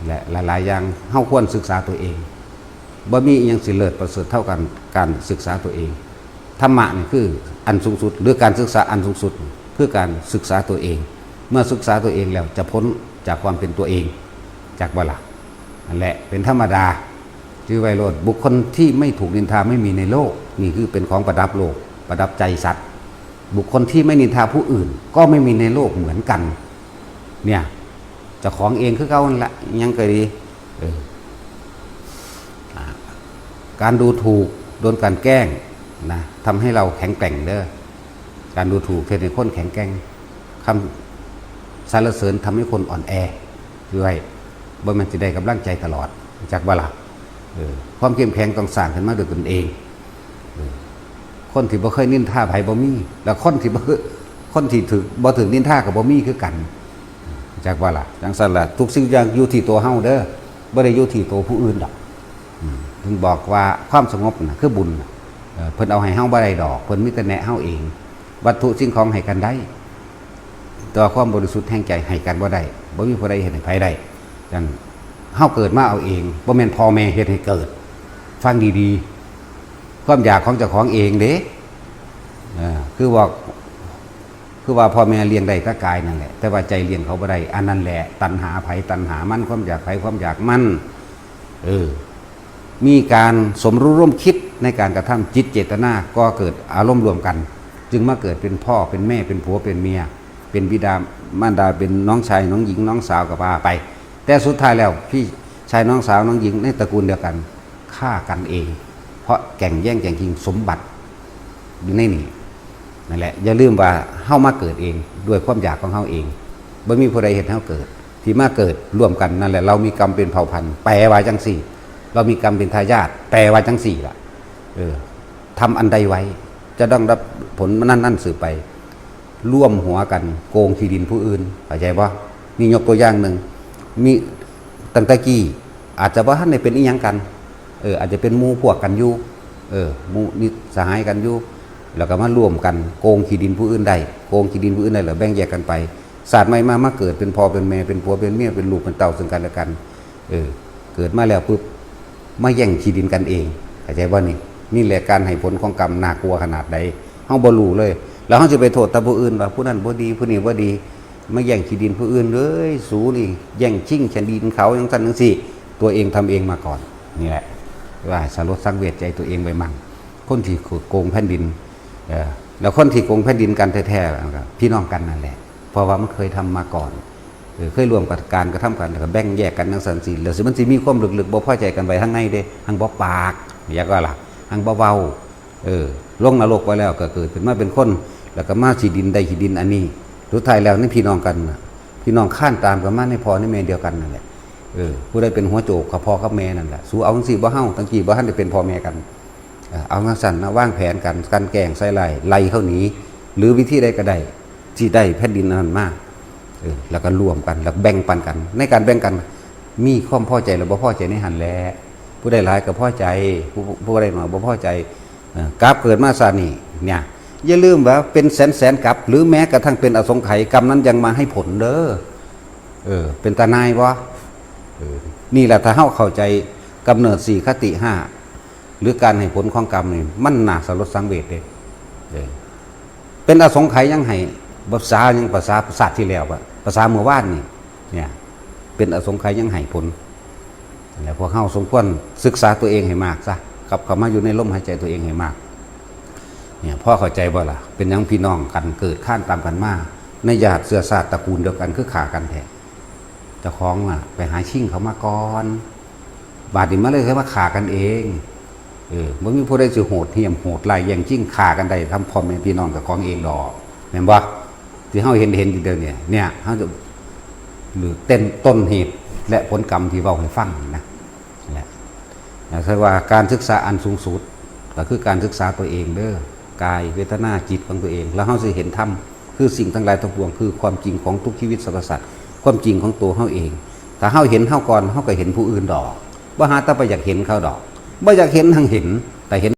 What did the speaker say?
ແລະ ຫຼາຍໆຢ່າງເຮົາຄວນສຶກສາຕົວເອງ. ບໍ່ມີອີ່ຫຍັງຊິເລີດປະເສີດເທົ່າກັນ ການສຶກສາຕົວເອງ. ທຳມະນີ້ຄືອັນສູງສຸດ ຫຼື ການສຶກສາອັນສູງສຸດ ຄືການສຶກສາຕົວເອງ. ເມື່ອສຶກສາຕົວເອງແລ້ວຈະພົ້ນຈາກຄວາມເປັນຕົວເອງ ຈັກບໍ່ລະ? ນັ້ນແຫຼະ ເປັນທຳມະດາ. ຈື່ໄວ້ໂລດ, ບຸກຄົນທີ່ໄມ່ຖືກນິນທາໄມ່ມີໃນໂລກ. ນີ້ຄືເປັນຂອງປະດັບໂລກ, ປະດັບໃຈສັດ. ບຸກຄົນທີ່ໄມ່ນິນທາຜູ້ອື່ນກໍໄມ່ມີໃນໂລກເໝືອນກັນ. ເນຍ ເຈົ້າຂອງເອງຄືເກົ່ານັ້ນລະ, ຫຍັງກໍດີ. ເອີ ອ່າ ການດູຖູກ, ໂດນການແກ້ງນະ ທຳໃຫ້ເຮົາແຂງແກ່ງເດີ. ການດູຖູກເຮັດໃຫ້ຄົນແຂງແກ່ງ, ຄຳສັນລະເສີນທຳໃຫ້ຄົນອ່ອນແອ. ຄືໄວ້ ບໍ່ແມ່ນຊິໄດ້ກຳລັງໃຈຕະຫຼອດ, ຮູ້ຈັກບໍ່ລະ? ເອີ ຄວາມເຂັ້ມແຂງຕ້ອງສ້າງຂຶ້ນມາດ້ວຍຕົນເອງ. ເອີ ຄົນທີ່ບໍ່ເຄີຍນິນທາໃຜບໍ່ມີ, ແລ້ວຄົນທີ່ບໍ່ເຄີຍ ຄົນທີ່ຖືກ ບໍ່ຖືກນິນທາກໍບໍ່ມີຄືກັນ, ຮູ້ຈັກບໍ່ລະ? ຈັ່ງຊັ້ນລະ ທຸກສິ່ງຢ່າງຢູ່ທີ່ຕົວເຮົາເດີ, ບໍ່ໄດ້ຢູ່ທີ່ໂຕຜູ້ອື່ນດອກ. ອືມ ເພິ່ນບອກວ່າຄວາມສະຫງົບນະຄືບຸນນະ. ເອີ ເພິ່ນເອົາໃຫ້ເຮົາບໍ່ໄດ້ດອກ, ເພິ່ນມີແຕ່ແນະເຮົາເອງ. ວັດຖຸສິ່ງຂອງໃຫ້ກັນໄດ້, ແຕ່ວ່າຄວາມບໍລິສຸດແຫ່ງໃຈໃຫ້ກັນບໍ່ໄດ້, ບໍ່ມີຜູ້ໃດເຮັດໃຫ້ໃຜໄດ້. ຈັ່ງເຮົາເກີດມາເອົາເອງ, ບໍ່ແມ່ນພໍ່ແມ່ເຮັດໃຫ້ເກີດ. ຟັງດີໆ, ຄວາມຢາກຂອງເຈົ້າຂອງເອງເດ້. ເອີ ຄືວ່າ ຄືວ່າພໍ່ແມ່ລ້ຽງໄດ້ແຕ່ກາຍນັ້ນແຫຼະ, ແຕ່ວ່າໃຈລ້ຽງເຂົາບໍ່ໄດ້. ອັນນັ້ນແຫຼະ ຕັນຫາໃຜຕັນຫາມັນ, ຄວາມຢາກໃຜຄວາມຢາກມັນ. ເອີ ມີການສົມຮູ້ຮ່ວມຄິດໃນການກະທຳ, ຈິດເຈດຕະນາກໍເກີດອາລົມລວມກັນ, ຈຶ່ງມາເກີດເປັນພໍ່ເປັນແມ່ ເປັນຜົວເປັນເມຍ, ເປັນບິດາມານດາ, ເປັນນ້ອງຊາຍນ້ອງຍິງ ນ້ອງສາວກໍວ່າໄປ. ແຕ່ສຸດທ້າຍແລ້ວ ພີ່ຊາຍນ້ອງສາວນ້ອງຍິງໃນຕະກູນດຽວກັນ ຂ້າກັນເອງ ເພາະແກ່ງແຍ່ງແຍ່ງຊິງສົມບັດຢູ່ໃນນີ້. ນັ້ນແຫຼະ ຢ່າລືມວ່າເຮົາມາເກີດເອງດ້ວຍຄວາມຢາກຂອງເຮົາເອງ, ບໍ່ມີຜູ້ໃດເຮັດໃຫ້ເຮົາເກີດ. ທີ່ມາເກີດຮ່ວມກັນນັ້ນແຫຼະ ເຮົາມີກຳເປັນເຜົ່າພັນ ແປວ່າຈັ່ງຊີ້, ເຮົາມີກຳເປັນທາຍາດ ແປວ່າຈັ່ງຊີ້ລະ. ເອີ ທຳອັນໃດໄວ້ ຈະຕ້ອງໄດ້ຮັບຜົນນັ້ນໆສືບໄປ. ລວມຫົວກັນໂກງທີ່ດິນຜູ້ອື່ນ ເຂົ້າໃຈບໍ່? ນີ້ຍົກຕົວຢ່າງໜຶ່ງ, ມີ ຕັ້ງແຕ່ກີ້ອາດຈະບໍ່ທັນໄດ້ເປັນອີ່ຫຍັງກັນ, ເອີ ອາດຈະເປັນໝູ່ພວກກັນຢູ່, ເອີ ໝູ່ມິດສະຫາຍກັນຢູ່, ແລ້ວກໍມາລວມກັນໂກງທີ່ດິນຜູ້ອື່ນໄດ້, ໂກງທີ່ດິນຜູ້ອື່ນໄດ້ແລ້ວແບ່ງແຍກກັນໄປ. ຊາດໃໝ່ມາ ມາເກີດເປັນພໍ່ເປັນແມ່ ເປັນຜົວເປັນເມຍ ເປັນລູກເປັນເຕົ້າເຊິ່ງກັນແລະກັນ. ເອີ ເກີດມາແລ້ວປຶບ ມາແຍ່ງທີ່ດິນກັນເອງ, ເຂົ້າໃຈບໍ່ນີ້? ນີ້ແຫຼະການໃຫ້ຜົນຂອງກຳ ໜ້າກົວຂະໜາດໃດ ເຮົາບໍ່ຮູ້ເລີຍ. ແລ້ວເຮົາຊິໄປໂທດແຕ່ຜູ້ອື່ນວ່າຜູ້ນັ້ນບໍ່ດີ ຜູ້ນີ້ບໍ່ດີ, ມາແຍ່ງທີ່ດິນຜູ້ອື່ນເລີຍ. ສູນີ້ແຍ່ງຊິງທີ່ດິນເຂົາ ຈັ່ງຊັ້ນຈັ່ງຊີ້, ຕົວເອງທຳເອງມາກ່ອນ. ນີ້ແຫຼະ ວ່າສະຫຼົດສັງເວດໃຈຕົວເອງໄວ້ໝັ່ງ. ຄົນທີ່ໂກງແຜ່ນດິນ ເອີ ແລ້ວຄົນທີ່ໂກງແຜ່ນດິນກັນແທ້ໆ ກໍພີ່ນ້ອງກັນນັ້ນແຫຼະ, ເພາະວ່າມັນເຄີຍທຳມາກ່ອນ. ເອີ ເຄີຍຮ່ວມກັນການກະທຳກັນ ແລ້ວກໍແບ່ງແຍກກັນຈັ່ງຊັ້ນຊີ້, ແລ້ວຊິ ມັນຊິມີຄວາມເລິກໆບໍ່ພໍໃຈກັນໄວ້ທາງໃນເດ້, ຮັ່ງບໍ່ປາກ ຢາກວ່າລະ, ຮັ່ງບໍ່ເວົ້າ. ເອີ ລົງນະລົກໄປແລ້ວກໍເກີດຂຶ້ນມາເປັນຄົນ, ແລ້ວກໍມາຊິດິນໄດ້ທີ່ດິນອັນນີ້. ສຸດທ້າຍແລ້ວໃນພີ່ນ້ອງກັນນະ, ພີ່ນ້ອງຄານຕາມກັນມາໃນພໍ່ໃນແມ່ດຽວກັນນັ້ນແຫຼະ. ເອີ ຜູ້ໃດເປັນຫົວໂຈກກໍພໍ່ກັບແມ່ນັ້ນແຫຼະ. ສູເອົາຈັ່ງຊີ້ບໍ່ເຮົາ, ຕັ້ງກີ້ບໍ່ທັນໄດ້ເປັນພໍ່ແມ່ກັນ. ເອີ ເອົາຈັ່ງຊັ້ນນະ, ວາງແຜນກັນ ກັ່ນແກ້ງໃສ່ຮ້າຍ ໄລ່ເຂົາໜີ ຫຼື ວິທີໃດກໍໄດ້ ທີ່ໄດ້ແຜ່ນດິນອັນນັ້ນມາ, ເອີ ແລ້ວກໍລວມກັນ ແລ້ວແບ່ງປັນກັນ. ໃນການແບ່ງກັນມີຄວາມພໍໃຈ ແລະ ບໍ່ພໍໃຈໃນຫັ້ນແຫຼະ. ຜູ້ໃດຫຼາຍກໍພໍໃຈ, ຜູ້ ຜູ້ໃດໜ້ອຍບໍ່ພໍໃຈ. ເອີ ກັບເກີດມາຊາດນີ້ເນຍ ຢ່າລືມວ່າເປັນແສນໆກັບ ຫຼື ແມ້ກະທັ້ງເປັນອະສົງໄຂ ກຳນັ້ນຍັງມາໃຫ້ຜົນເດີ. ເອີ ເປັນຕາໜ່າຍບໍ່? ເອີ ນີ້ແຫຼະ ຖ້າເຮົາເຂົ້າໃຈກຳເນີດສີ່ຄະຕິຫ້າ ຫຼື ການໃຫ້ຜົນຂອງກຳນີ້ ມັນໜ້າສະຫຼົດສັງເວດເດ້. ເອີ ເປັນອະສົງໄຂຍັງໃຫ້, ພາສາຍັງ ພາສາຊາດທີ່ແລ້ວ ພາສາມື້ວານນີ້ ເນຍ ເປັນອະສົງໄຂຍັງໃຫ້ຜົນ. ແລ້ວພວກເຮົາສົມຄວນສຶກສາຕົວເອງໃຫ້ມາກຊະ, ກັບເຂົ້າມາຢູ່ໃນລົມຫາຍໃຈຕົວເອງໃຫ້ມາກ. ເນຍ ພໍເຂົ້າໃຈບໍ່ລະ? ເປັນຫຍັງພີ່ນ້ອງກັນເກີດຄານຕາມກັນມາ, ໃນຍາດເຊື້ອຊາດຕະກູນດຽວກັນຄືຂ້າກັນແທ້? ເຈົ້າຂອງນະໄປຫາຊິງເຂົາມາກ່ອນ, ບາດນີ້ມາເລີຍມາຂ້າກັນເອງ. ເອີ ບໍ່ມີຜູ້ໃດຊິໂຫດຫ້ຽມໂຫດຮ້າຍແຍ່ງຊິງຂ້າກັນໄດ້ ທຳພໍ່ແມ່ພີ່ນ້ອງເຈົ້າຂອງເອງດອກ, ແມ່ນບໍ່? ທີ່ເຮົາເຫັນ ເຫັນຢູ່ດຽວນີ້ ເນຍ ເຮົາຈະ ຫຼື ເຕັ້ນຕົ້ນເຫດ ແລະ ຜົນກຳທີ່ເວົ້າໃຫ້ຟັງນະ. ແລະ ແລະ ຖືວ່າການສຶກສາອັນສູງສຸດ ກໍຄືການສຶກສາຕົວເອງເດີ, ກາຍ ເວທະນາ ຈິດຂອງຕົວເອງ, ແລ້ວເຮົາຊິເຫັນທຳ ຄືສິ່ງທັງຫຼາຍທັງປວງ ຄືຄວາມຈິງຂອງທຸກຊີວິດສັບພະສັດ, ຄວາມຈິງຂອງຕົວເຮົາເອງ. ຖ້າເຮົາເຫັນເຮົາກ່ອນ ເຮົາກໍເຫັນຜູ້ອື່ນດອກ, ບໍ່ຫາແຕ່ໄປຢາກເຫັນເຂົາດອກ, ບໍ່ຢາກເຫັນຫັ້ງເຫັນ, ແຕ່ເຫັນ